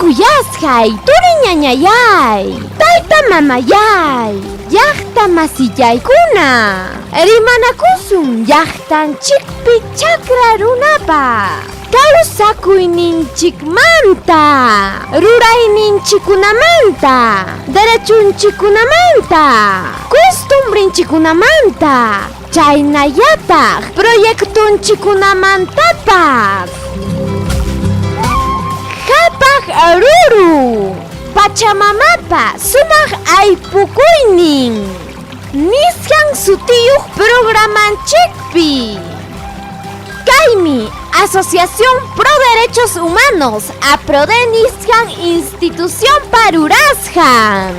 Kuyasqay turi ñañayay, tayta mamayay, llaqta masillaykuna, rimanakusun llaqtanchikpi chakra runapa kawsakuyninchikmanta, rurayninchikkunamanta, derechunchikkunamanta, costumbrinchikkunamanta, chaynallataq proyectonchikkunamantapas. Qhapaq ruru, Pachamamapa sumaq aypukuynin nisqan sutiyuq programanchikpi. Kaymi Asociación Pro Derechos Humanos, APRODE nisqan institucionpa rurasqan.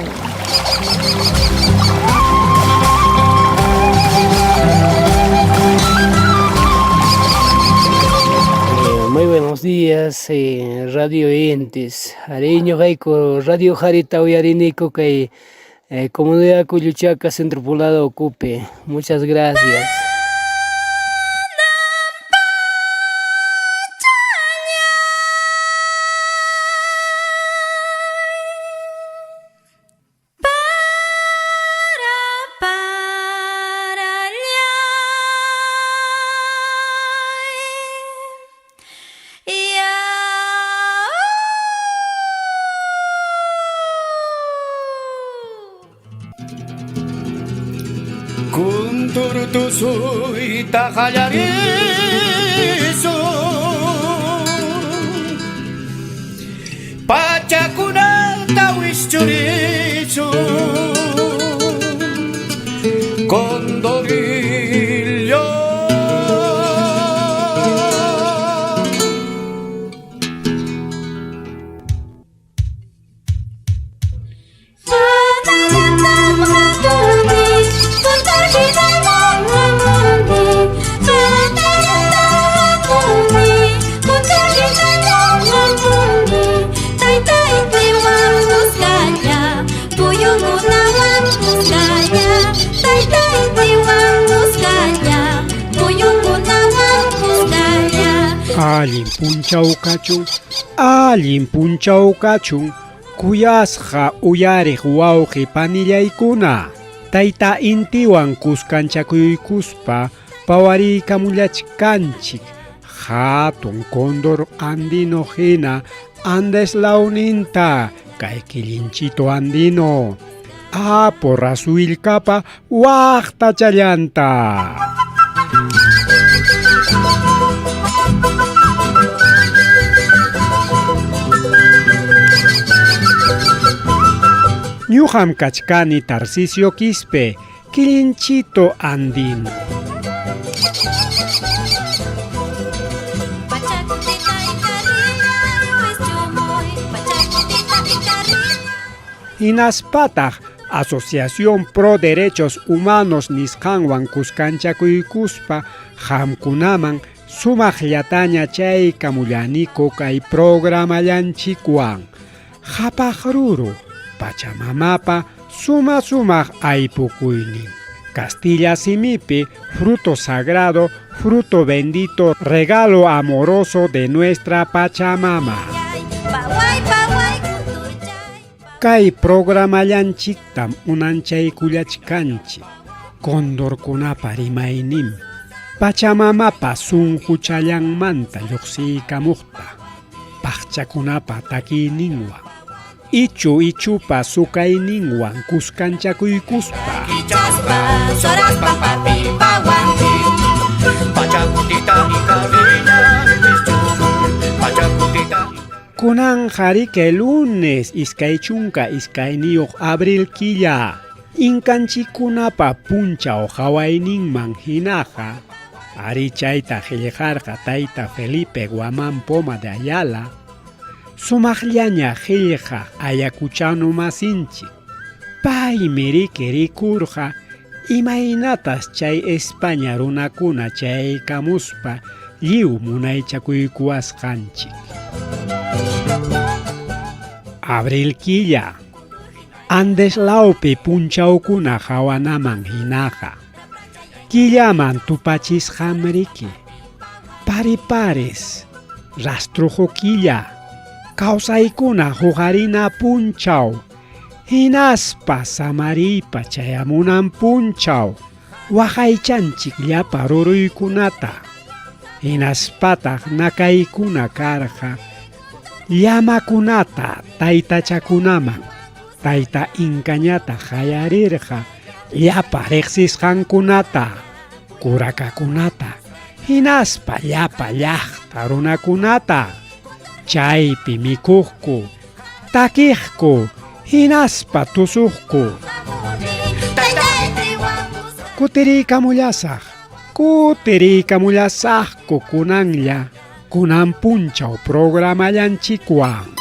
Muy buenos días, radio oyentes. Arí ñuqayku Radio Jarita uyariniku kay comunidad Kulluchaca Centro Poblado ukupi. Muchas gracias. Kunturtusuyta qallarisun Pachakunata wischurisun Condorillo. Allin punchaw kachun, allin punchaw kachun, kuyasqa uyariq wawqi panillaykuna. Tayta Intiwan kuskanchakuykuspa pawariykamullachkanchik hatun cóndor andino hina Andes lawninta kay killinchito andino. Apu rasuillkapa waqtachallanta. Ñuqam kachkani Tarcisio Quispe, Quillinchito andino. Hinaspataq Asociación Pro Derechos Humanos nisqanwan kuskanchakuykuspa qamkunaman sumaqllataña chaykamullaniku kay programallanchikwan. Qhapaq ruru, Pachamamapa suma sumaq aypukuynin. Castilla simipi, fruto sagrado, fruto bendito, regalo amoroso de nuestra Pachamama. Kay programallanchiktam unanchaykullachkanchik, Condorkunapa rimaynin, Pachamamapa sunquchallanmanta lluqsiykamuqta, paqchakunapa takiyninwan, ichu ichupa sukayninwan kuskanchakuykuspa. Kunanqa riki lunes 22 abril killa, inkanchikkunapa punchaw qawayninman hinaqa, arí chayta qillqarqa tayta Felipe Guamán Poma de Ayala, sumaqllaña qillqaq Ayacuchano masinchik, paymi riki rikurqa imaynatas chay España runakuna chayaykamuspa lliw munaychakuykuwasqanchik. Abril killa, Andes lawpi punchawkuna qawanaman hinaqa, killaman tupachisqam riki, paripares, rastrojo killa. Kawsaykuna huqarina punchaw, hinaspa samariypa chayamunan punchaw, waqaychanchik llapa ruruykunata. Hinaspataq nakaykuna karqa llamakunata taytachakunaman, tayta Inkañataq qayarirqa llapa riqsisqankunata, kurakakunata, hinaspa llapa llaqta runakunata. Chaypi mikuqku, takiqku, hinaspa tusuqku. Kutiriykamullasaq, kutiriykamullasaqku kunanlla, kunan punchaw programallanchikwan.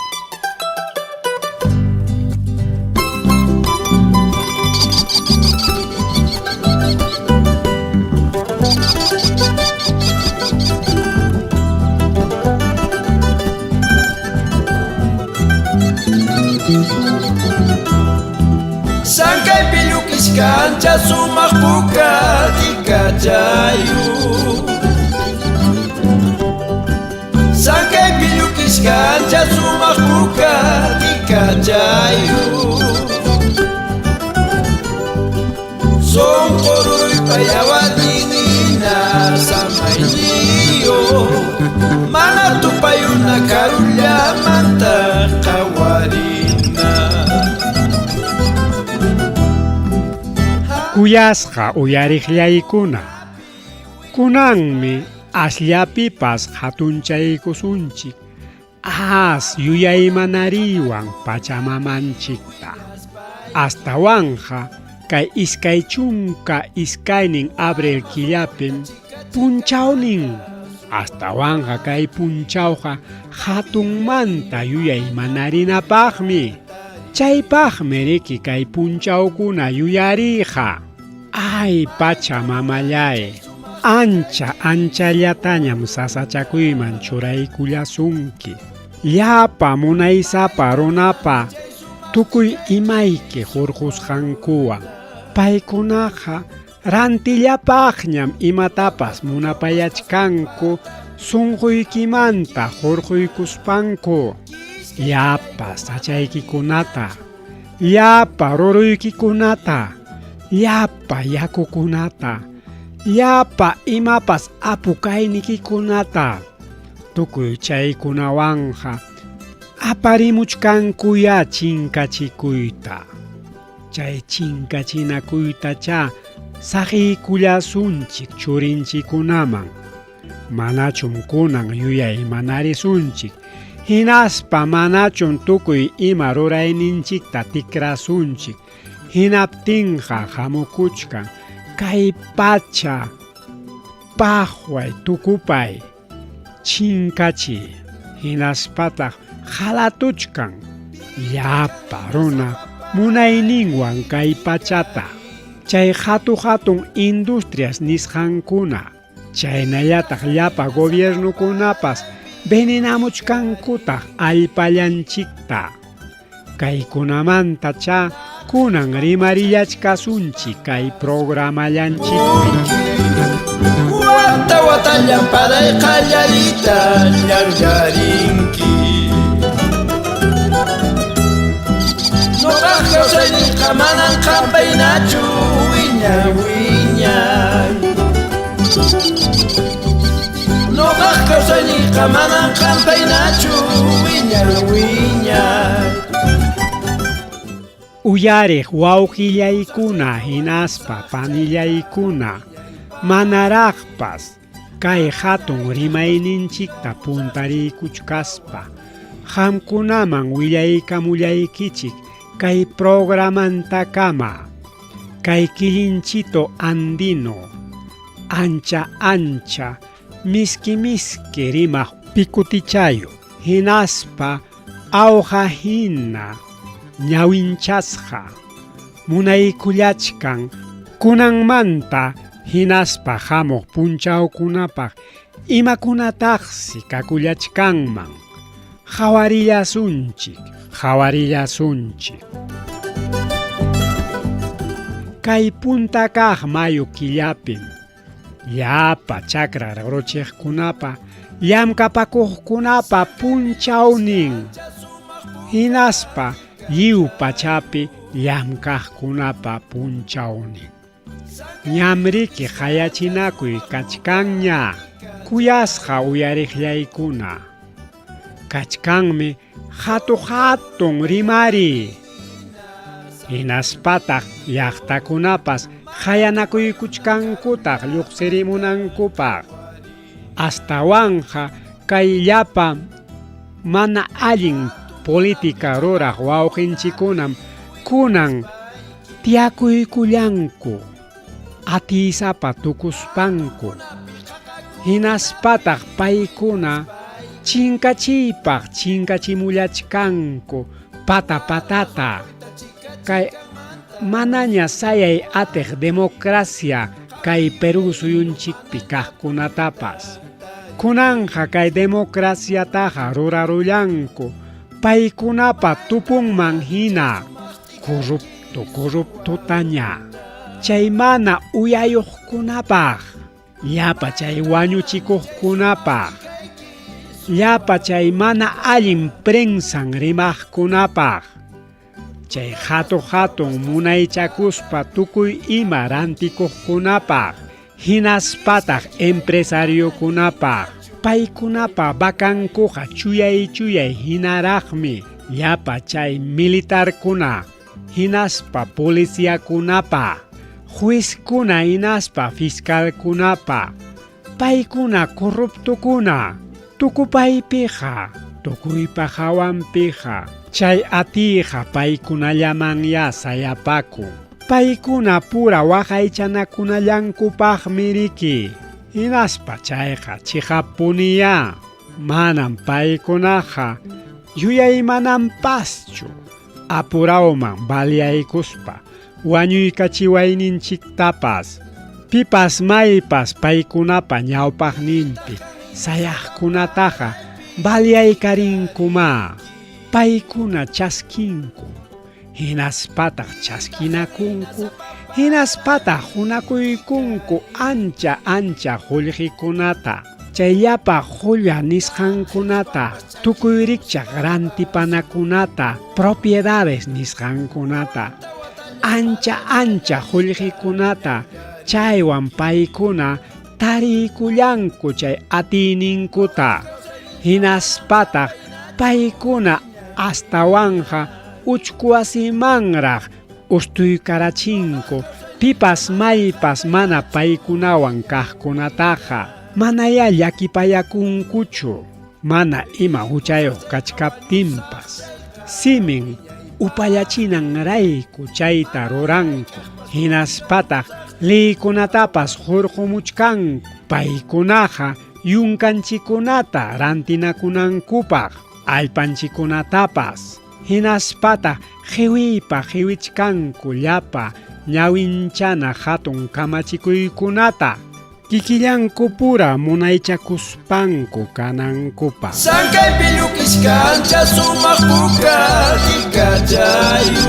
Sankaypi llukishka ancha sumaq puka t'ikachayu. Sankaypi llukishka ancha sumaq puka t'ikachayu. Sunqu ruruypa yawarninina samayniyo. Mana tupayuna karullamanta qhawarina. Kuyasqa uyariqllaykuna, kunanmi asllapipas hatunchaykusunchik as yuyaymanariywan pachamamanchikta. Astawanqa kay 22 abril killapim punchawnin. Astawanqa kay punchawqa hatunmanta yuyaymanarinapaqmi. Chaypaqmi riki kay punchawkuna yuyariyqa. Ay pacha mamallay, ancha anchallatañam sasachakuyman churaykullasunki. Llapa munaysapa runapa tukuy imayki hurqusqankuwan. Paykunaqa rantillapaqñam imatapas munapayachkanku sunquykimanta hurquykuspanku. Llapa sachaykikunata, llapa ruruykikunata, llapa yakukunata, llapa imapas apukaynikikunata, tukuy chaykunawanqa aparimuchkankuya chinkachikuyta. Chay chinkachinakuytachá saqiykullasunchik churinchikunaman. Manachum kunan yuyaymanarisunchik, hinaspa manachum tukuy ima rurayninchikta tikrasunchik, hinaptinqa hamukuchkan kay pacha paqway tukupay chinkachiy, hinaspataq qalatuchkan llapa runa munayninwan kay pachata, chay hatu-hatun industrias nisqankuna, chaynallataq llapa gobiernokunapas venenamuchkankutaq allpallanchikta. Kaykunamanta cha kunan rimarillachkasunchik kay programallanchikpi. Wata watallan paray qallariyta llarllarinki. Nuqaq kawsayniyqa manan qampaynachu wiñay wiñay. Nuqaq kawsayniyqa manan qampaynachu wiñay wiñay. Uyariq wawqillaykuna hinaspa panillaykuna, manaraqpas kay hatun rimayninchikta puntariykuchkaspa, qamkunaman willaykamullaykichik kay programantakama, kay Quillinchito Andino, ancha ancha miski miski rimaq pikutichayu, hinaspa awqa hina ñawinchasqa, munaykullachkan kunanmanta hinaspa hamuq punchawkunapaq imakunataqsi kakullachkanman. Qhawarillasunchik, qhawarillasunchik. Kay punta kaq mayo killapim llapa chakra ruruchiqkunapa llamkapakuqkunapa punchawnin. Hinaspa lliw pachapi llamkaqkunapa punchawnin. Ñamriki qayachinakuy kachkanña, kuyasqa uyariqllaykuna. Kachkanmi hatu-hatun rimariy. Hinaspataq llaqtakunapas qayanakuykuchkankutaq lluqsirimunankupaq. Astawanqa kay llapa mana allin política ruraq wawqinchikkunam kunan tiyakuykullanku atiysapa tukuspanku. Hinaspataq paykuna chinkachiypaq chinkachimullachkanku pata patata kay manaña sayay atiq democracia kay Perú suyunchikpi kaqkunatapas. Kunanqa kay democraciataqa rurarullanku paykunapa tupunman hina corrupto corruptotaña. Chay mana uyayuqkunapaq, llapa chay wañuchikuqkunapaq, llapa chay mana allin prensan rimaqkunapaq, chay hatu-hatun munaychakuspa tukuy ima rantikuqkunapaq, hinaspataq empresariokunapaq. Paykunapa vacankuqa chuyay-chuyay hinaraqmi llapa chay militarkuna, hinaspa policiakunapa, juezkuna hinaspa fiscalkunapa, paykuna corruptokuna, tukupaypiqa, tukuypa hawanpiqa, chay atiyqa paykunallamanyá sayapakun. Paykuna pura waqaychanakunallankupaqmi riki, hinaspa chayqa chiqappuniyá. Manam paykunaqa yuyaymananpaschu apurawman baleaykuspa wañuykachiwayninchiktapas, pipas maypas paykunapa ñawpaqninpi sayaqkunataqa baleaykarinkumá, paykuna chaskinku, hinaspataq chaskinakunku, hinaspataq qunakuykunku ancha ancha qullqikunata, chay llapa qulla nisqankunata, tukuy rikchaq rantipanakunata, propiedades nisqankunata, ancha ancha qullqikunata, chaywan paykuna tariykullanku chay atiyninkuta, hinaspataq paykuna astawanqa uchkuwasimanraq ustuykarachinku pipas maypas mana paykunawan kaqkunataqa, manayá llakipayakunkuchu mana ima huchayuq kachkaptinpas. Simin upallachinanrayku chayta ruranku, hinaspataq leykunatapas hurqumuchkanku paykunaqa yunkanchikkunata rantinakunankupaq, allpanchikkunatapas, hinaspataq qiwiypa qiwichkanku llapa ñawinchana hatun kamachikuykunata, kikillankupura munaychakuspanku kanankupaq. Sankaypi llukishka ancha sumaq puka t'ikachayu.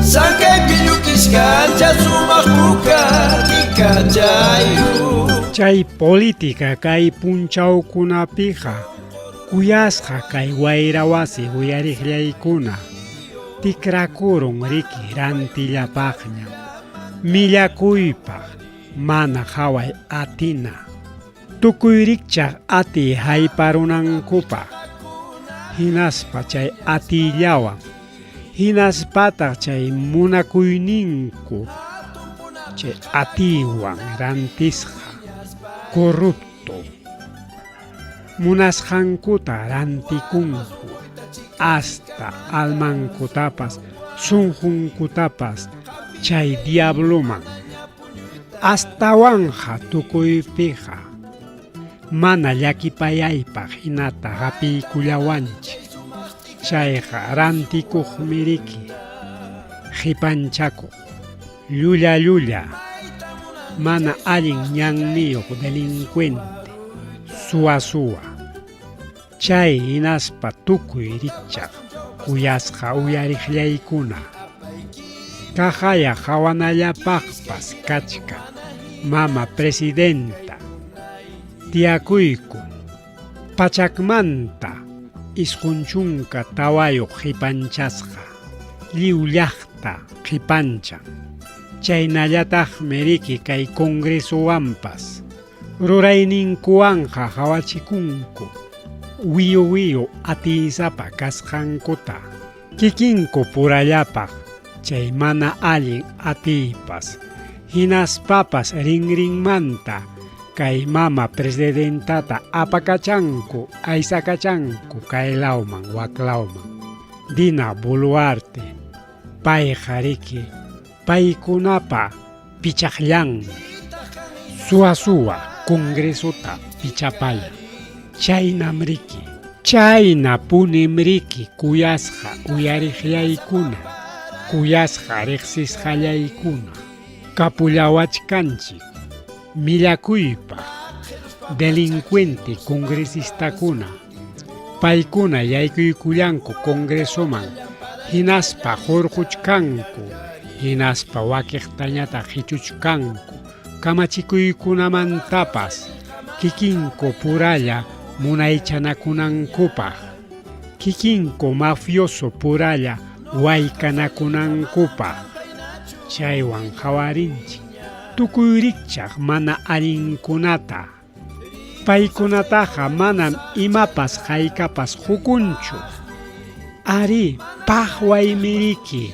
Sankaypi llukishka ancha sumaq puka t'ikachayu. Chay política kay punchawkunapiqa kuyasqa kay wayra wasi uyariqllaykuna tikrakurun riki rantillapaqñam, millakuypaq mana qhaway atina, tukuy rikchaq atiy hayparunankupaq, hinaspa chay atiyllawan, hinaspataq chay munakuyninku chay atiywan rantisqa corrupto munasqankuta rantikunku, hasta almankutapas sunqunkutapas chay diabloman. Astawanqa tukuypiqa mana llakipayaypaq hinata hapiykullawanchik, chayqa rantikuqmi riki, qipanchakuq, llulla llulla, mana allin ñanniyuq delincuente, suwa suwa. Chay hinaspa tukuy rikchaq kuyasqa uyariqllaykuna, kaqaya qawanallapaqpas kachkan mama presidenta, tiyakuyku. Pachakmanta 94 qipanchasqa, lliw llaqta qipanchan. Chaynallataqmi riki kay Congresowanpas rurayninkuwanqa qawachikunku wiyu wiyu atiysapa kasqankuta, kikinku purallapaq chay mana allin atiypas, hinaspapas rinrinmanta kay mama presidentata apakachanku, aysakachanku kaylawman waklawman. Dina Boluarte, payqa riki paykunapa pichaqllanmi, suwa suwa Congresota pichapaya. Chaynam riki, chaynapunim riki kuyasqa uyariqllaykuna, kuyasqa riqsisqallaykuna, kapullawachkanchik millakuypaq delincuente congresistakuna, paykuna yaykuykullanku Congresoman hinaspa hurquchkanku, hinaspa wakiqtañataq qichuchkanku kamachikuykunamantapas kikinku puralla munaychanakunankupaq, kikinku mafioso puralla waykanakunankupaq. Chaywan qawarinchik tukuy rikchaq mana allinkunata. Paykunataqa manam imapas haykapas qukunchu. Arí, paqwaymi riki.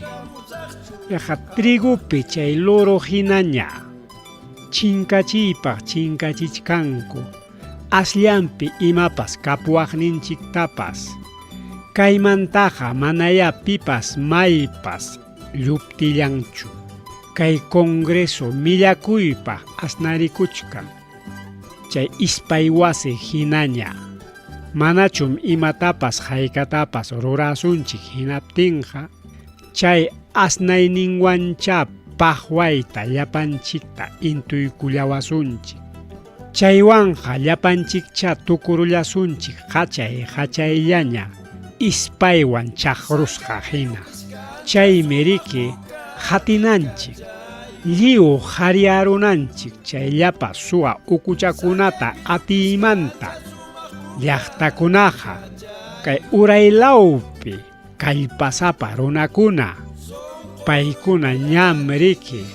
Yaqa trigopi chay loro hinaña. Chinkachiypaq chinkachichkanku, asllanpi imapas kapuwaqninchiktapas. Kaymantaqa manayá pipas maypas lluptillanchu. Kay Congreso millakuypaq asnarikuchkan, chay ispay wasi hinaña. Manachum imatapas haykatapas rurasunchik hinaptinqa, chay asnayninwanchá paqwayta llapanchikta intuykullawasunchik. Chaywanqa llapanchikchá tukurullasunchik qachay qachayllaña ispaywan chaqrusqa hina. Chaymi riki qatinanchik, lliw qhariyarunanchik chay llapa suwa ukuchakunata atiymanta. Llaqtakunaqa kay uraylawpi kallpasapa runakuna, paykuna ñam riki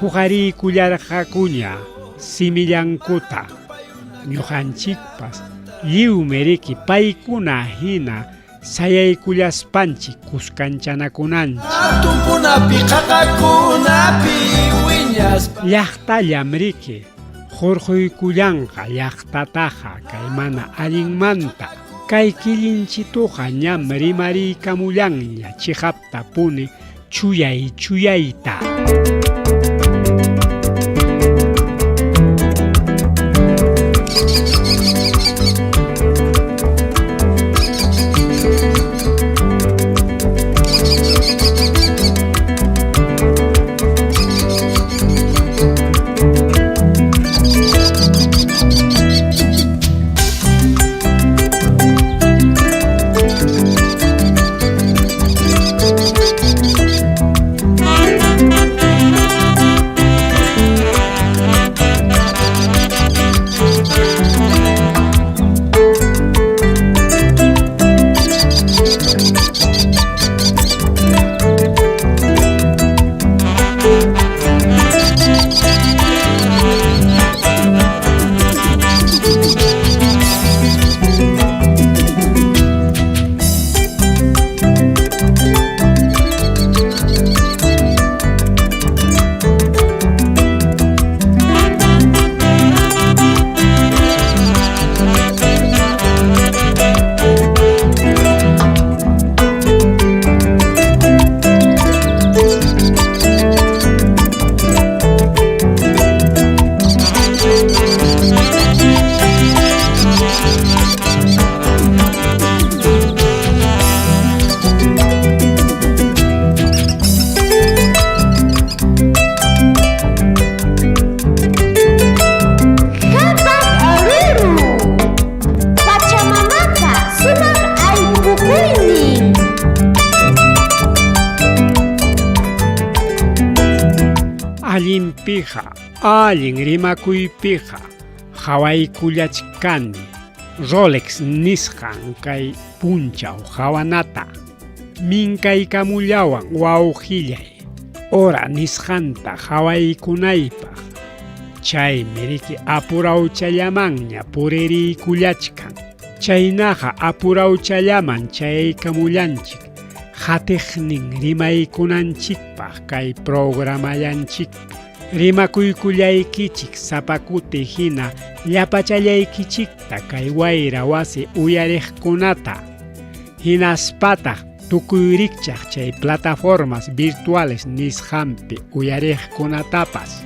huqariykullarqakuña simillankuta. Ñuqanchikpas lliwmi riki paykuna hina sayaykullaspanchik kuskanchanakunanchik. Hatunkunapi qaqakunapi wiñaspa. Llaqtallam riki hurquykullanqa llaqtataqa kay mana allinmanta. Kay killinchituqa ñam rimariykamullanña chiqaptapuni chuyay chuyayta. Qhapaq ruru, Pachamamapa sumaq aypukuynin. Allinpiqa, allin rimakuypiqa qhawaykullachkani. Rolex nisqan kay punchaw hawanata. Minkaykamullawan wawqillay, hora nisqanta hawaykunaypaq. Chaymi riki apurawchallamanña puririykullachkan. Chaynaqa apurawchallaman chayaykamullanchik qatiqnin rimaykunanchikpaq kay programallanchikpi. Rimakuykullaykichik sapa kuti hina llapachallaykichikta kay wayra wasi uyariqkunata. Hinaspataq tukuy rikchaq chay plataformas virtuales nisqanpi uyariqkunatapas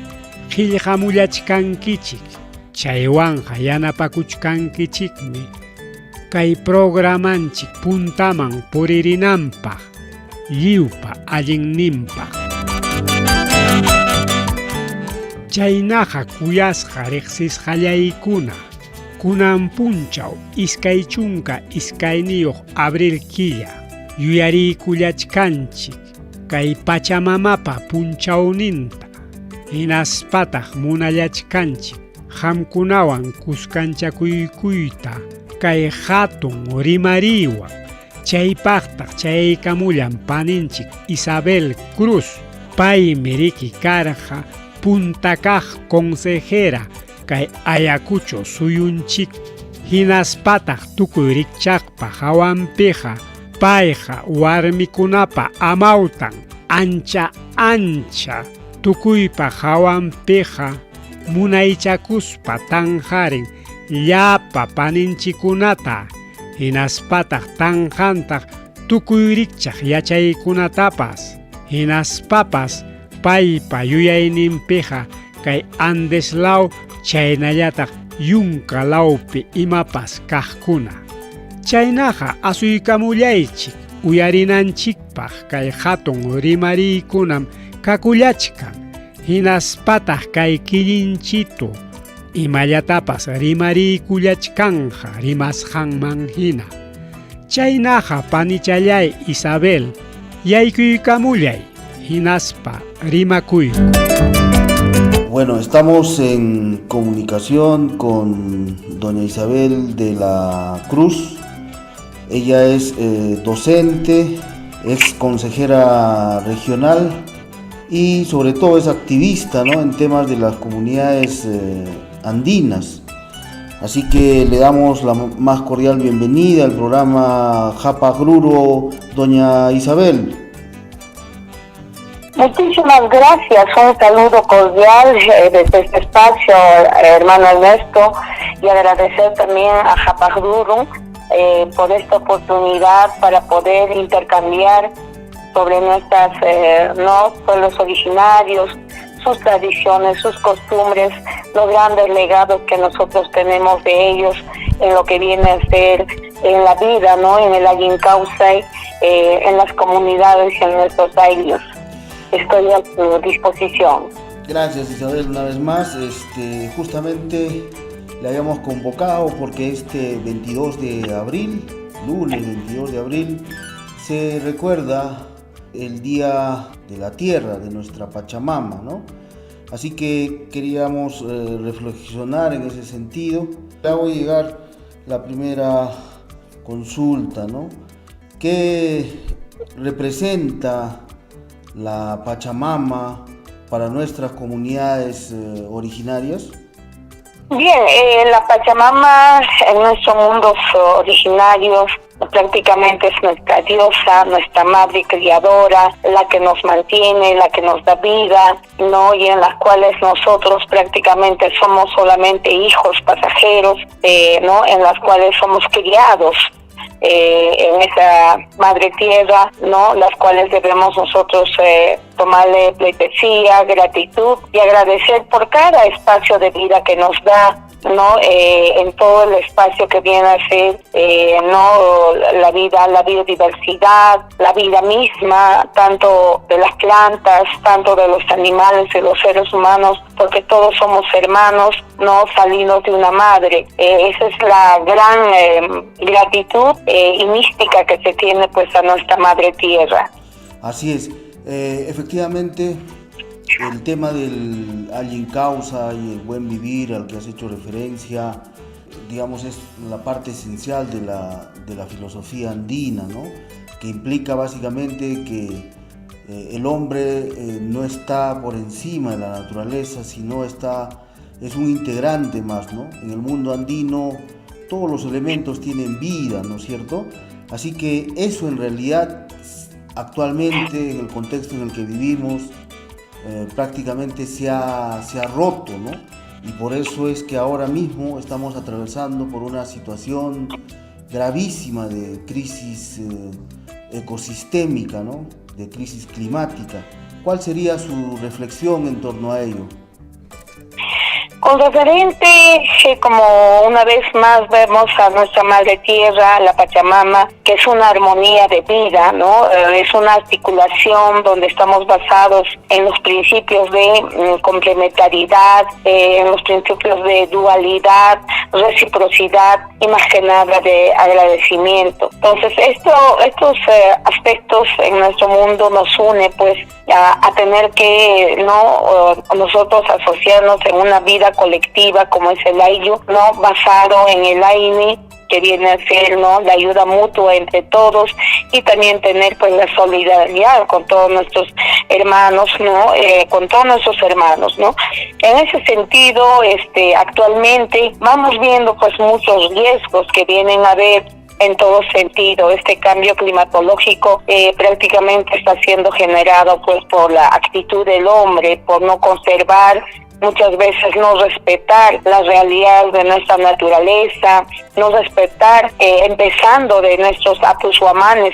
qillqamullachkankichik. Chaywanqa yanapakuchkankichikmi kay programanchik puntaman puririnanpaq, lliwpa allinninpaq. Chaynaqa kuyasqa riqsisqallaykuna, kunan punchaw 22 abril killa yuyariykullachkanchik kay Pachamamapa punchawninta, hinaspataq munallachkanchik qamkunawan kuskanchakuykuyta kay hatun rimariywan. Chaypaqtaq chayaykamullan paninchik Isabel Cruz, paymi riki karqa punta kaq consejera kay Ayacucho suyunchik, hinaspataq tukuy rikchaqpa hawanpiqa payqa warmikunapa amawtan ancha ancha tukuypa hawanpiqa munaychakuspa tanqarin llapa paninchikunata, hinaspataq tanqantaq tukuy rikchaq yachaykunatapas, hinaspapas paypa yuyayninpiqa kay Andes law chaynallataq yunka lawpi imapas kaqkuna. Chaynaqa asuykamullaychik uyarinanchikpaq kay hatun rimariykunam kakullachkan, hinaspataq kay killinchitu imallatapas rimariykullachkanqa rimasqanman hina. Chaynaqa panichallay Isabel, yaykuykamullay, hinaspa rimakuyku. Bueno, estamos en comunicación con doña Isabel de la Cruz. Ella es docente, ex consejera regional y sobre todo es activista, ¿no?, en temas de las comunidades andinas. Así que le damos la más cordial bienvenida al programa Qhapaq Ruru, doña Isabel. Muchísimas gracias, un saludo cordial desde este espacio, hermano Ernesto, y agradecer también a Qhapaq Ruru por esta oportunidad para poder intercambiar sobre nuestras ¿no?, pueblos originarios, sus tradiciones, sus costumbres, los grandes legados que nosotros tenemos de ellos en lo que viene a ser en la vida, ¿no?, en el allin kawsay, en las comunidades y en nuestros ayllus. Estoy a su disposición. Gracias, Isabel, una vez más. Justamente le habíamos convocado porque este 22 de abril, lunes 22 de abril, se recuerda el Día de la Tierra, de nuestra Pachamama, ¿no? Así que queríamos reflexionar en ese sentido. Le hago llegar la primera consulta, ¿no? ¿Qué representa la Pachamama para nuestras comunidades originarias? Bien, la Pachamama en nuestros mundos originarios prácticamente es nuestra diosa, nuestra madre criadora, la que nos mantiene, la que nos da vida, ¿no? Y en las cuales nosotros prácticamente somos solamente hijos pasajeros, ¿no? En las cuales somos criados en esa madre tierra, ¿no? Las cuales debemos nosotros tomarle pleitesía, gratitud y agradecer por cada espacio de vida que nos da, ¿no? En todo el espacio que viene a ser ¿no?, la vida, la biodiversidad, la vida misma, tanto de las plantas, tanto de los animales, de los seres humanos, porque todos somos hermanos, no salidos de una madre. Esa es la gran gratitud y mística que se tiene, a nuestra madre tierra. Así es. Efectivamente, el tema del allin kawsay y el buen vivir al que has hecho referencia digamos, es la parte esencial de la, de la filosofía andina, ¿no? Que implica básicamente que eh, el hombre eh, no está por encima de la naturaleza, sino está, es un integrante más, ¿no? En el mundo andino todos los elementos tienen vida, ¿no es cierto? Así que eso en realidad actualmente, en el contexto en el que vivimos, eh, prácticamente se ha, se ha roto, ¿no? Y por eso es que ahora mismo estamos atravesando por una situación gravísima de crisis eh, ecosistémica, ¿no? De crisis climática. ¿Cuál sería su reflexión en torno a ello? Con referente, como una vez más vemos a nuestra Madre Tierra, la Pachamama, que es una armonía de vida, ¿no? Eh, es una articulación donde estamos basados en los principios de complementariedad, eh, en los principios de dualidad, reciprocidad y más que nada de agradecimiento. Entonces, esto, estos eh, aspectos en nuestro mundo nos une, pues, a, tener que no nosotros asociarnos en una vida colectiva como es el Ayllu, no basado en el Ayni que viene a ser no la ayuda mutua entre todos y también tener pues la solidaridad con todos nuestros hermanos no eh, con todos nuestros hermanos no en ese sentido este actualmente vamos viendo pues muchos riesgos que vienen a ver en todo sentido. Este cambio climatológico eh, prácticamente está siendo generado pues por la actitud del hombre, por no conservar muchas veces no respetar la realidad de nuestra naturaleza, no respetar, eh, empezando de nuestros apus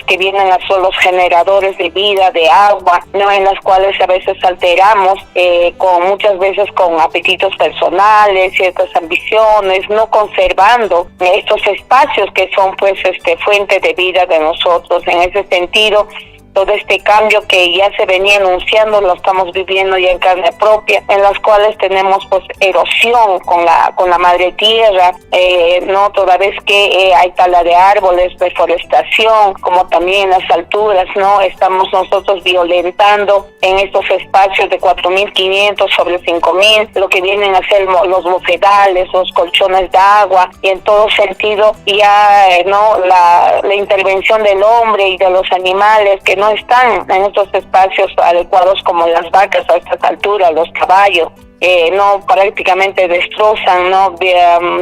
que vienen a ser los generadores de vida, de agua, no en las cuales a veces alteramos, eh, con muchas veces con apetitos personales, ciertas ambiciones, no conservando estos espacios que son pues este fuente de vida de nosotros. En ese sentido, todo este cambio que ya se venía anunciando lo estamos viviendo ya en carne propia, en las cuales tenemos pues erosión con la con la madre tierra, eh, no toda vez que eh, hay tala de árboles, deforestación, como también en las alturas, no estamos nosotros violentando en estos espacios de 4.500 sobre 5.000, lo que vienen a ser los bofedales, los colchones de agua, y en todo sentido ya eh, no la, la intervención del hombre y de los animales que no están en estos espacios adecuados como las vacas a estas alturas, los caballos, eh, no prácticamente destrozan no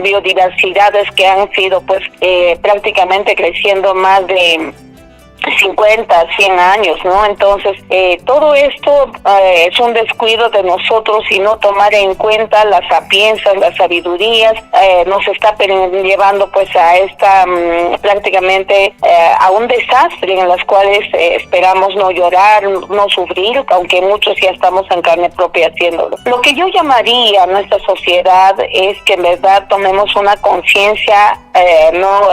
biodiversidades que han sido pues eh, prácticamente creciendo más de 50, 100 años, ¿no? Entonces, eh, todo esto eh, es un descuido de nosotros y no tomar en cuenta las sapiensas, las sabidurías, eh, nos está llevando pues a esta mm, prácticamente a un desastre en las cuales esperamos no llorar, no sufrir, aunque muchos ya estamos en carne propia haciéndolo. Lo que yo llamaría a nuestra sociedad es que en verdad tomemos una conciencia no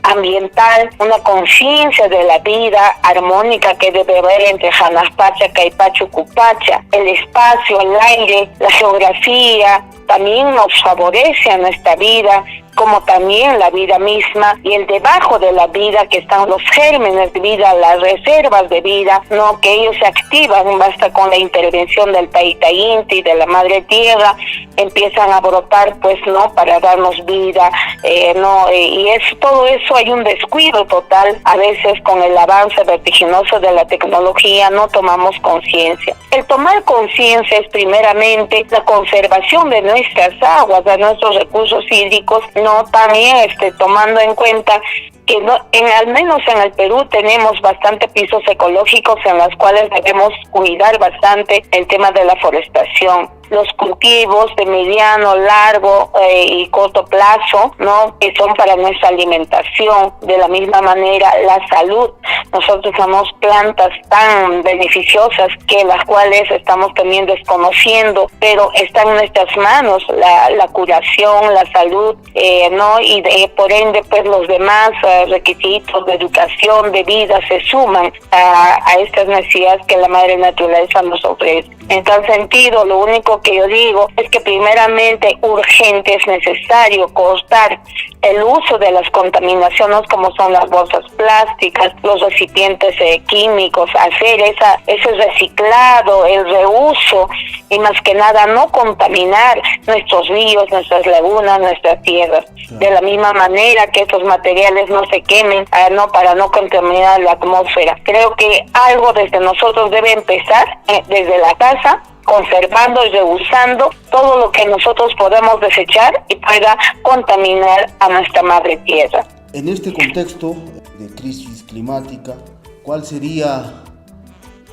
ambiental, una conciencia de la vida armónica que debe haber entre Hanaspacha, Caipacho, Cupacha, el espacio, el aire, la geografía, también nos favorece a nuestra vida, como también la vida misma y el debajo de la vida que están los gérmenes de vida, las reservas de vida, no que ellos se activan, basta con la intervención del Taita Inti, de la Madre Tierra, empiezan a brotar pues no para darnos vida, eh, no eh, y es todo eso hay un descuido total a veces con el avance vertiginoso de la tecnología no tomamos conciencia. El tomar conciencia es primeramente la conservación de nuestras aguas, de nuestros recursos hídricos, no también este tomando en cuenta que no, en al menos en el Perú tenemos bastante pisos ecológicos en los cuales debemos cuidar bastante el tema de la forestación los cultivos de mediano, largo eh, y corto plazo, ¿no? Que son para nuestra alimentación. De la misma manera, la salud. Nosotros somos plantas tan beneficiosas que las cuales estamos también desconociendo, pero está en nuestras manos la, la curación, la salud, eh, ¿no? Y por ende, pues los demás eh, requisitos de educación, de vida, se suman a, a estas necesidades que la madre naturaleza nos ofrece. En tal sentido, lo único que yo digo es que primeramente urgente es necesario cortar el uso de las contaminaciones como son las bolsas plásticas, los recipientes eh, químicos, hacer esa, ese reciclado, el reuso y más que nada no contaminar nuestros ríos, nuestras lagunas, nuestras tierras. De la misma manera que estos materiales no se quemen, ah, no para no contaminar la atmósfera. Creo que algo desde nosotros debe empezar, eh, desde la casa, conservando y reusando todo lo que nosotros podemos desechar y pueda contaminar a nuestra madre tierra. En este contexto de crisis climática, ¿cuál sería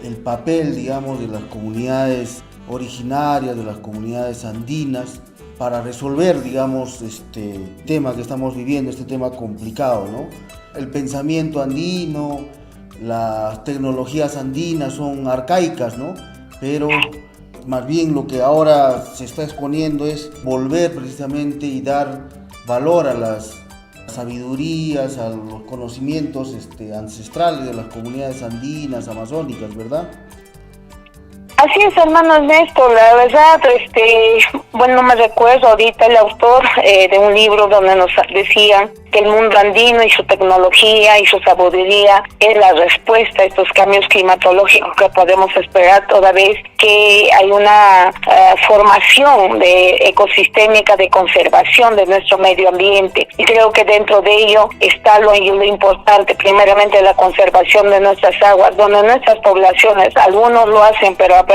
el papel, digamos, de las comunidades originarias, de las comunidades andinas, para resolver, digamos, este tema que estamos viviendo, este tema complicado, ¿no? El pensamiento andino, las tecnologías andinas son arcaicas, ¿no? Pero más bien lo que ahora se está exponiendo es volver precisamente y dar valor a las sabidurías, a los conocimientos este, ancestrales de las comunidades andinas, amazónicas, ¿verdad? Así es, hermano Ernesto, la verdad, este, bueno, no me recuerdo ahorita el autor eh, de un libro donde nos decía que el mundo andino y su tecnología y su sabiduría es la respuesta a estos cambios climatológicos que podemos esperar toda vez que hay una eh, formación de ecosistémica de conservación de nuestro medio ambiente. Y creo que dentro de ello está lo, lo importante, primeramente la conservación de nuestras aguas, donde nuestras poblaciones, algunos lo hacen, pero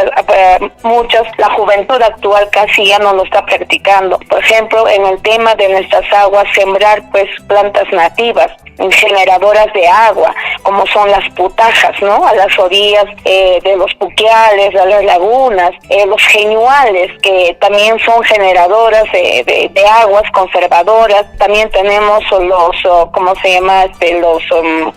muchas, la juventud actual casi ya no lo está practicando. Por ejemplo, en el tema de nuestras aguas, sembrar pues plantas nativas, generadoras de agua, como son las putajas, ¿no? A las orillas eh, de los puquiales, a las lagunas, eh, los genuales, que también son generadoras de, de, aguas conservadoras. También tenemos los, oh, ¿cómo se llama? Este, los um,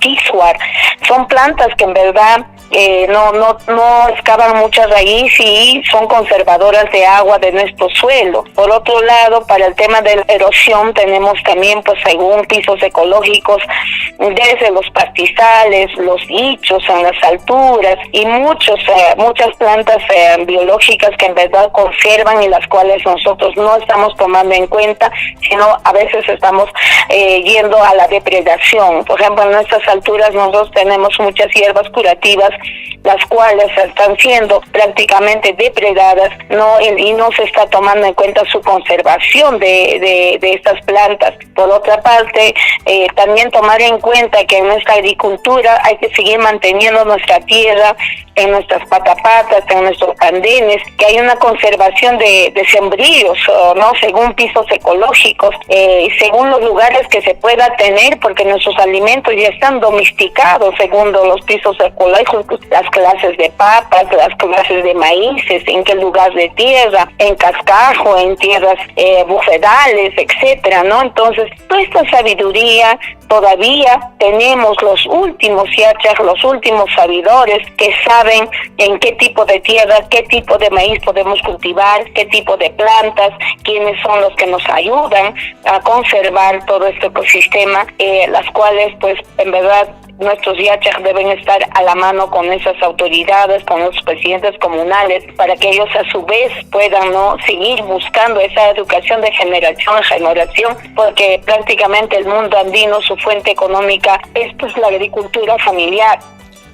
Son plantas que en verdad eh, no, no, no excavan mucha raíz y son conservadoras de agua de nuestro suelo. Por otro lado, para el tema de la erosión tenemos también, pues, según pisos ecológicos, desde los pastizales, los hichos en las alturas y muchos, eh, muchas plantas eh, biológicas que en verdad conservan y las cuales nosotros no estamos tomando en cuenta, sino a veces estamos eh, yendo a la depredación. Por ejemplo, en nuestras alturas nosotros tenemos muchas hierbas curativas las cuales están siendo prácticamente depredadas no y no se está tomando en cuenta su conservación de, de, estas plantas. Por otra parte, eh, también tomar en cuenta que en nuestra agricultura hay que seguir manteniendo nuestra tierra, en nuestras patapatas, en nuestros andenes, que hay una conservación de, de sembríos, ¿no? Según pisos ecológicos, eh, según los lugares que se pueda tener, porque nuestros alimentos ya están domesticados según los pisos ecológicos, las clases de papas, las clases de maíces, en qué lugar de tierra, en cascajo, en tierras eh, bufedales, etcétera, ¿no? Entonces, toda esta sabiduría todavía tenemos los últimos yachas, los últimos sabidores que saben en qué tipo de tierra, qué tipo de maíz podemos cultivar, qué tipo de plantas, quiénes son los que nos ayudan a conservar todo este ecosistema, eh, las cuales pues en verdad nuestros yachas deben estar a la mano con esas autoridades, con los presidentes comunales, para que ellos a su vez puedan no seguir buscando esa educación de generación en generación, porque prácticamente el mundo andino, su fuente económica es pues la agricultura familiar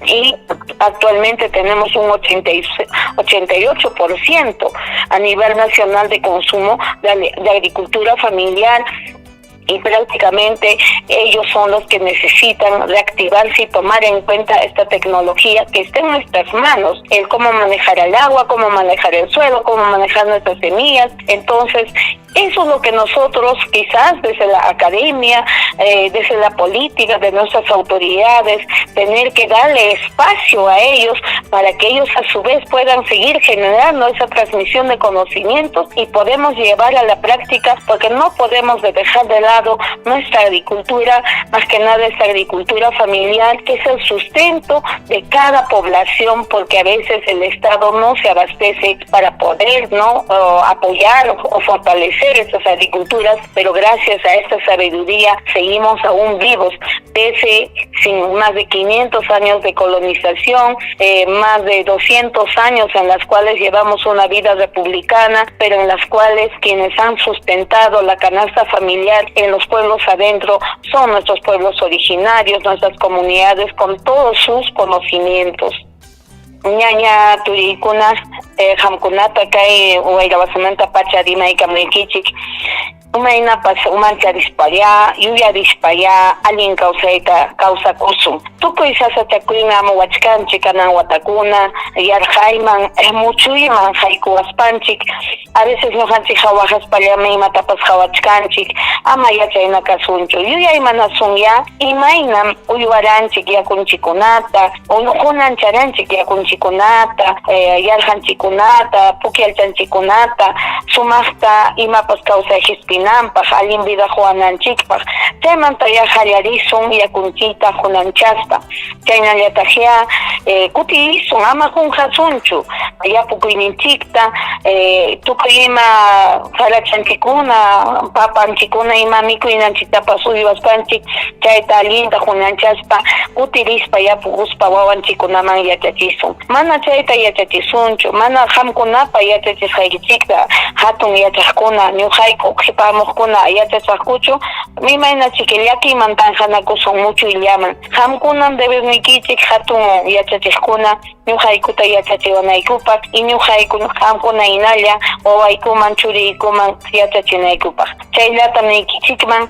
y actualmente tenemos un 88% a nivel nacional de consumo de, de agricultura familiar y prácticamente ellos son los que necesitan reactivarse y tomar en cuenta esta tecnología que está en nuestras manos, el cómo manejar el agua, cómo manejar el suelo, cómo manejar nuestras semillas. Entonces, eso es lo que nosotros quizás desde la academia, eh, desde la política, de nuestras autoridades, tener que darle espacio a ellos para que ellos a su vez puedan seguir generando esa transmisión de conocimientos y podemos llevar a la práctica, porque no podemos dejar de lado nuestra agricultura, más que nada esta agricultura familiar, que es el sustento de cada población, porque a veces el Estado no se abastece para poder no apoyar o fortalecer estas agriculturas, pero gracias a esta sabiduría seguimos aún vivos, pese sin más de 500 años de colonización, eh, más de 200 años en las cuales llevamos una vida republicana, pero en las cuales quienes han sustentado la canasta familiar en los pueblos adentro son nuestros pueblos originarios, nuestras comunidades con todos sus conocimientos. Ñaña turikuna Qamkunata kay Wayrawasimanta pacha rimaykamuykichik. Imaynapas umancharispayá, yuyarispayá allin kawsayta kawsakusun. Tukuy sasachakuymi amuwachkanchik kanan watakuna, yarqayman, muchuyman haykuwaspanchik. A veces ñuqanchik hawaqaspallami imatapas qawachkanchik, ama yachayna kasunchu. Yuyaymanasunyá imaynam uywaranchik yakunchikkunata, Unancharanchik yakunchikkunata, yarqanchikkunata, pukyalchanchikkunata, sumaqta imapas kawsay qispinanpaq, allin vida quwananchikpaq. Chaymantayá qallarisun yakunchikta qunanchaspa. Chaynallataqyá kutirisun, ama qunqasunchu yapukuyninchikta, tukuy ima qarachanchikkuna, papanchikkuna ima mikuynanchiktapas uywaspanchik chayta allinta qunanchaspa kutirispa yapukuspa wawanchikkunaman yachachisun. Mana chayta yachachisunchu, mana qamkunapa yachachisqaykichikta hatun yachaqkuna, ñuqayku qhipamuqkuna yachasaqkuchu, imaynachiki llakiyman tanqanakusun muchuyllaman. Qamkunam deberniykichik hatun yachachiqkuna ñuqaykuta yachachiwanaykupaq y ñuqayku qamkuna hinalla wawaykuman churiykuman yachachinaykupaq. Chayllatam niykichikman.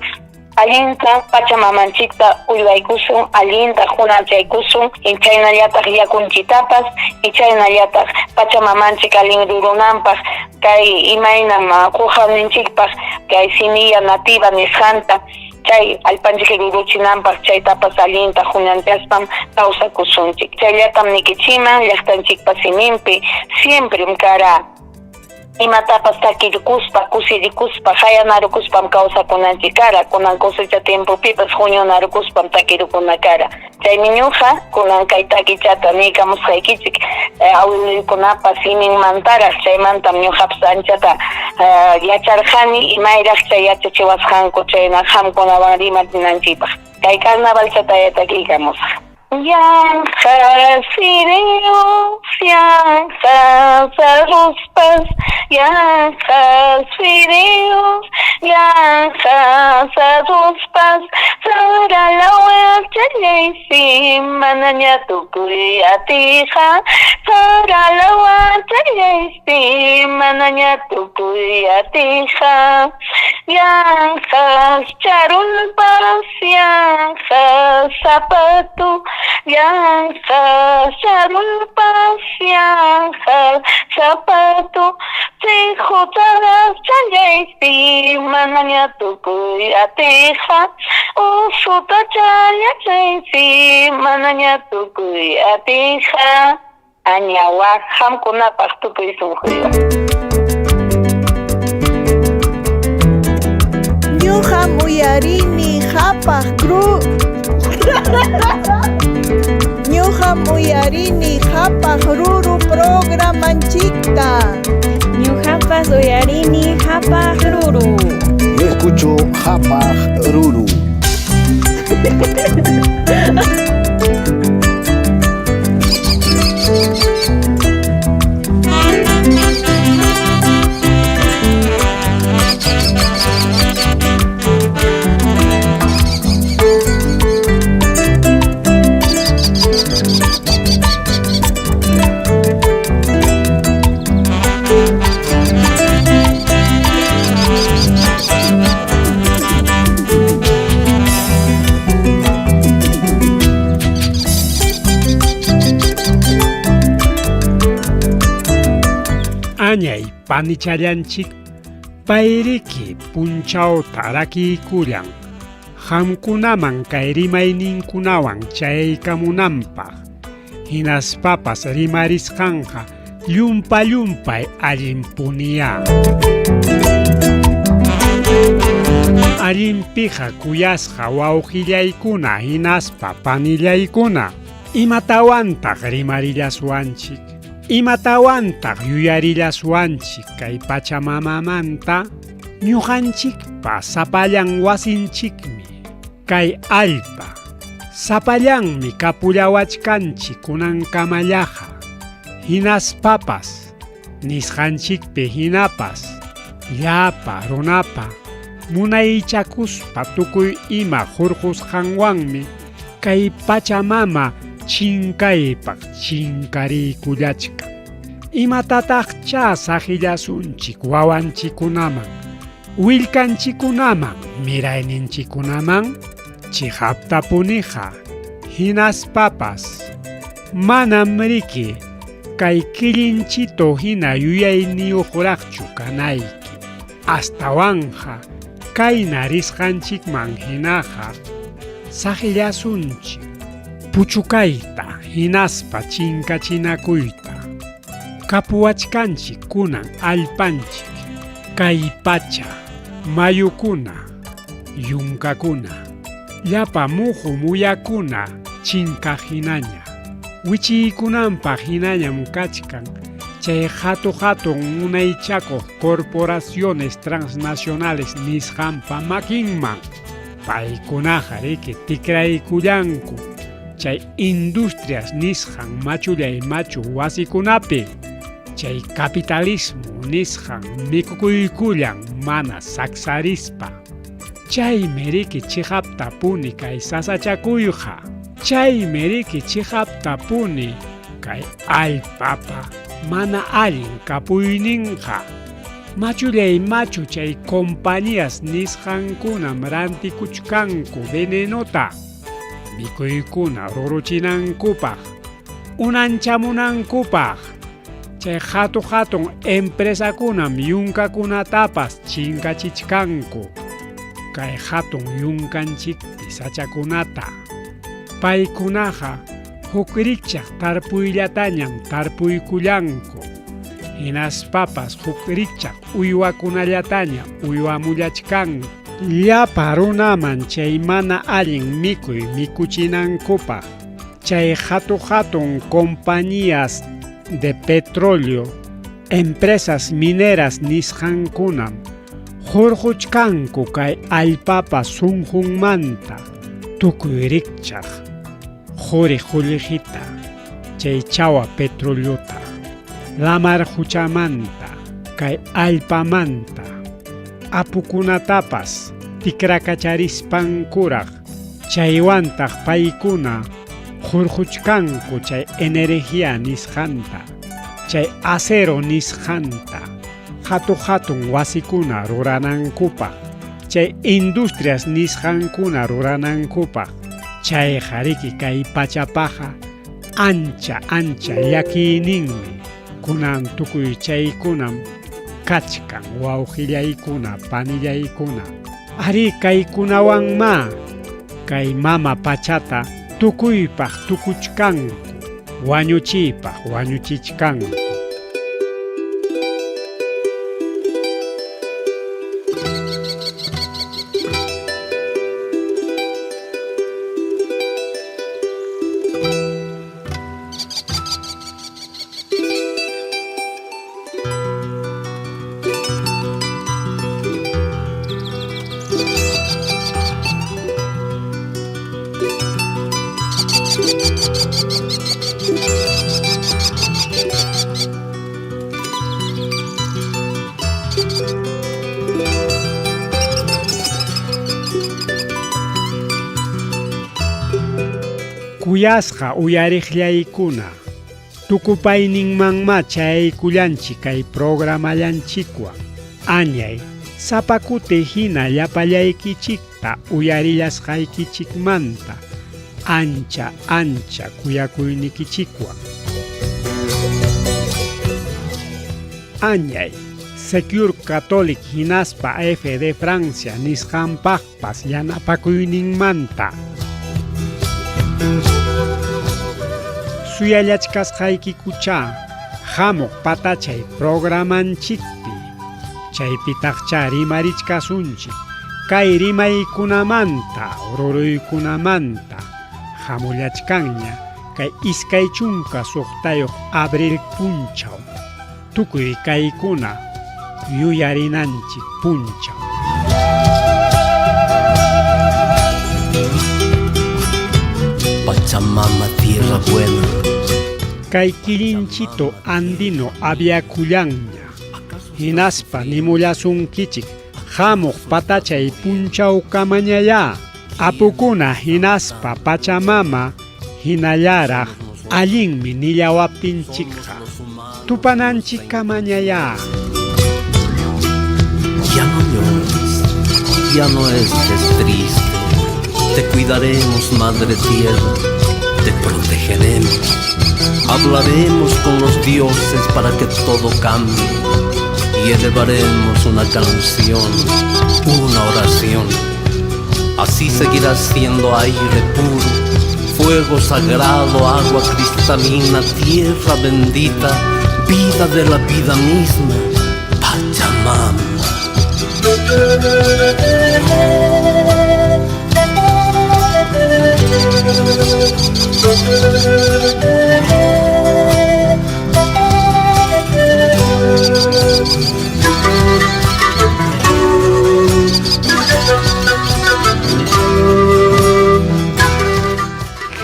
Allinta Pachamamanchikta uywaykusun, allinta hunanchaykusun, chaynallataq yakunchiktapas y chaynallataq Pachamamanchik allin rurunanpaq kay imaynam quqawninchikpaq kay simiya nativa nisqanta chay allpanchik ruruchinanpaq chaytapas allinta hunanchaspam kawsakusunchik. Chayllatam nikichiman llaqtanchikpa siminpi siemprem kara. Imatapas takirikuspa, kusirikuspa, qayanarukuspam kawsakunanchik kara, kunan cosecha tiempopipas huñunarukuspam takirukuna kara. Chaymi ñuqa kunan kay takichata niykamusqaykichik awiluykunapa siminmantaraq, chaymantam ñuqapas anchata yacharqani imayraq chay yachachiwasqanku chayna qamkunawan rimarinanchikpaq. Kay carnavalchatayá takiykamusaq. Yanqa fideos, yanqa arrozpas, yanqa fideos, yanqa arrozpas, sara lawachallaysi manaña tukuy atiyqa, sara lawachallaysi manaña tukuy atiyqa, yanqas charulpas. Yanqa zapatu, yanqa charulpas, yanqa zapatu, chay challaypi manaña tukuy atiyqa, usuta challachaypi manaña tukuy atiyqa, añawa qamkunapaq tukuy sunquywan. Ñuqam uyarini qhapaq kru Ñuqam uyarini qhapaq ruru programanchikta. Ñuqapas uyarini qhapaq ruru. Yo escucho qhapaq ruru. Añay panichallanchik payriki punchawta rakiykullan qamkunaman kay rimayninkunawan chayaykamunanpaq hinaspapas rimarisqanqa llumpa llumpay allinpuniyá. Allinpiqa kuyasqa wawqillaykuna hinaspa panillaykuna, imatawantaq rimarillaswanchik? Imatawantaq yuyarillasunchik kay Pachamamamanta? Ñuqanchikpa sapallan wasinchikmi kay allpa, sapallanmi kapullawachkanchik kunankamallaqa, hinaspapas nisqanchikpi hinapas llapa runapa munaychakuspa tukuy ima hurqusqanwanmi kay Pachamama chinkaypaq chinkariykullachkan. Imatataqchá saqillasunchik wawanchikkunaman, willkanchikkunaman, mirayninchikkunaman? Chiqaptapuniqa hinaspapas manam riki kay killinchito hina yuyayniyuqraqchu kanayki. Astawanqa kayna risqanchikman hinaqa saqillasunchik puchukayta hinaspa chinkachinakuyta. Kapuwachkanchik kunan allpanchik, kay pacha, mayukuna, yunkakuna, llapa muhu muyakuna chinkaq hinaña. Wichiykunanpaq hinañam kachkan chay hatu-hatun munaychakuq corporaciones transnacionales nisqanpa makinman. Paykunaqa riki tikraykullanku chay industrias nisqan machullay machu wasikunapi, chay capitalismo nisqan mikukuykullan mana saksarispa. Chaymi riki chiqaptapuni kay sasachakuyqa. Chaymi riki chiqaptapuni kay allpapa mana allin kapuyninqa. Machullay machu chay compañías nisqankunam rantikuchkanku venenota mikuykuna ruruchinankupaq, unanchamunankupaq. Chay hatu-hatun empresakunam yunkakunatapas chinkachichkanku kay hatun yunkanchikpi sachakunata. Paykunaqa huk rikchaq tarpuyllatañam tarpuykullanku, hinaspapas huk rikchaq uywakunallataña uywamullachkanku. Llapa runaman chay mana allin mikuy mikuchinankupaq, chay hatu-hatun compañías de petróleo, empresas mineras nisqankunam hurquchkanku kay allpapa sunqunmanta tukuy rikchaq quri qullqita, chay chawa petroleota, lamar quchamanta, kay allpamanta, apukunatapas tikrakacharispankuraq, chaywantaq paykuna hurquchkanku chay energía nisqanta, chay acero nisqanta, hatu-hatun wasikuna ruranankupaq, chay industrias nisqankuna ruranankupaq. Chayqa riki kay pachapaqa ancha ancha llakiyninmi. Kunan tukuy chaykunam kachkan wawqillaykuna, panillaykuna. Arí kaykunawanmá kay mama pachata tukuypaq tukuchkanku, wañuchiypaq wañuchichkanku. Kuyasqa uyariqllaykuna, tukupayninmanmá chayaykullanchik kay programallanchikwan. Añay, sapa kuti hina llapallaykichikta uyarillasqaykichikmanta ancha ancha kuyakuynikichikwan. Añay, Secure Catholic hinaspa AFD Francia nisqanpaqpas yanapakuyninmanta. Suyallachkasqaykikuchá hamuq patachay programanchikpi, chaypitaqchá rimarichkasunchik kay rimaykunamanta, ruruykunamanta hamullachkanña kay 26 abril punchaw, tukuy kaykuna yuyarinanchik punchaw. Pachamama, tierra buena. Kay killinchito andino aviakullanña, hinaspa nimullasunkichik hamuq patachay punchawkamañayá, apukuna hinaspa Pachamama hinallaraq allinmi nillawaptinchikqa. Tupananchikkamañayá. Ya no llores, ya no estés triste. Te cuidaremos, Madre Tierra, te protegeremos. Hablaremos con los dioses para que todo cambie y elevaremos una canción, una oración. Así seguirás siendo aire puro, fuego sagrado, agua cristalina, tierra bendita, vida de la vida misma, Pachamama.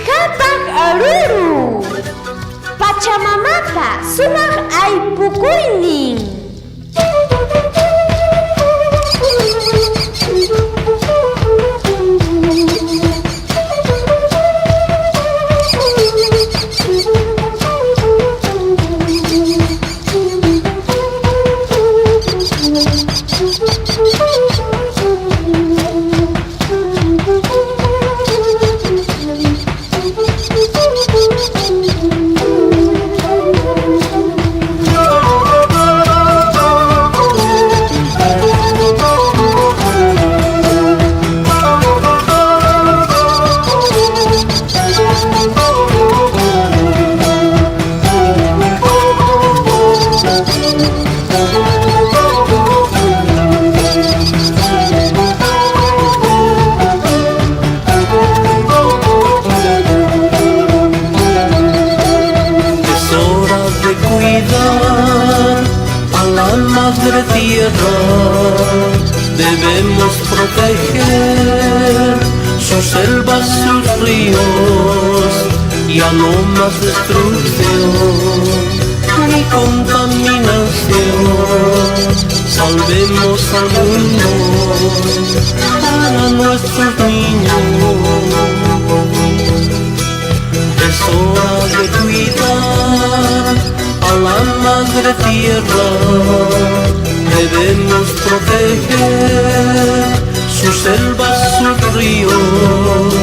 Qhapaq aruru. Pachamamapa sumaq aypukuynin. Es hora de cuidar a la madre tierra. Debemos proteger sus selvas, sus ríos, ya no más destrucción ni contaminación. Salvemos al mundo para nuestros niños. Es hora de cuidar a la madre tierra. Debemos proteger sus selvas, sus ríos,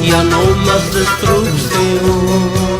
ya no más destrucción.